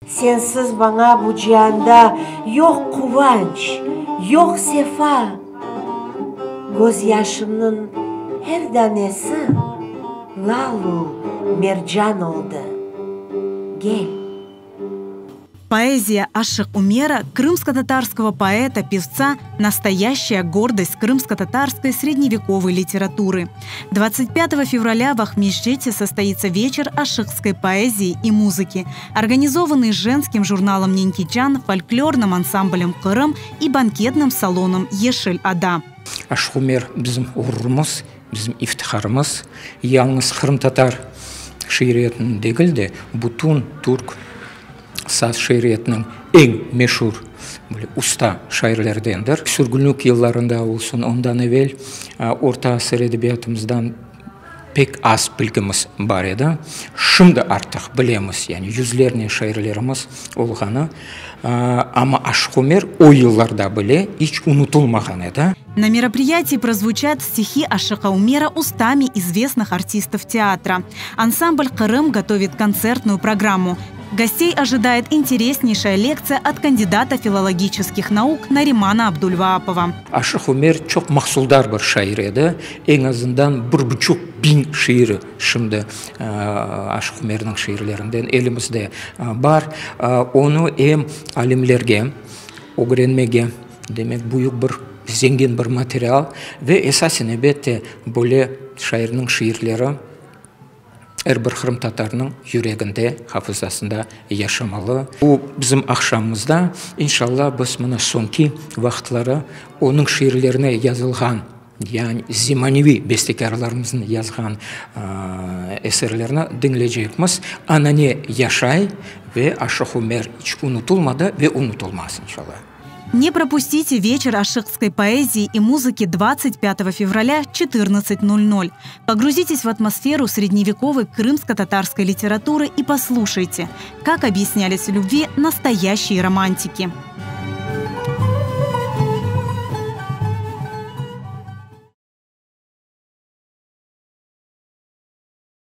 Sensiz maña bu cianda yoq quvanç, yoq sefa. Közyaşımnıñ her danesi lal-u mercan oldı. Gel. Поэзия Ашык Умера, крымско-татарского поэта, певца, настоящая гордость крымско-татарской средневековой литературы. 25 февраля в Ахмесджите состоится вечер ашыкской поэзии и музыки, организованный женским журналом «Ненкиджан», фольклорным ансамблем «Кырым» и банкетным салоном «Ешель Ада». Aşıq Umer bizim ğururımız, bizim iftiharımız. Yalıñız qırımtatar şiiriyetiniñ degil de, bütün türk saz şiiriyetiniñ eñ meşur, böyle usta şairlerdendir. Sürgünlik yıllarında olsun, ondan evel orta asır edebiyatımızdan pek az bilgimiz bar edi. Şimdi artıq bilemiz, yani yüzlernen şairlerimiz olğanı. Amma Aşıq Umer o yıllarda bile iç unutılmağan edi. На мероприятии прозвучат стихи Ашыка Умера устами известных артистов театра. Ансамбль «Кырым» готовит концертную программу. Гостей ожидает интереснейшая лекция от кандидата филологических наук Наримана Абдульваапова. Aşıq Umer çoq mahsuldar bir şair edi. Eñ azından bir buçuq biñ şiiri şimdi Aşıq Umerniñ şiirlerinden elimizde bar. Onı em alimlerge ögrenmege, demek, büyük bir, zengin bir material ve esasen, elbette, böyle şairniñ şiirleri er bir qırımtatarnıñ yüreginde, hafızasında yaşamalı. Bu bizim aqşamımızda, inşallah, biz mına soñki vaqıtları onıñ şiirlerine yazılğan, yani zemaneviy bestekârlarımıznıñ yazğan eserlerini diñleycekmiz. Anane yaşay ve Aşıq Umer iç unutılmadı ve unutılmaz, inşallah. Не пропустите вечер ашыкской поэзии и музыки 25 февраля 14.00. Погрузитесь в атмосферу средневековой крымско-татарской литературы и послушайте, как объяснялись в любви настоящие романтики.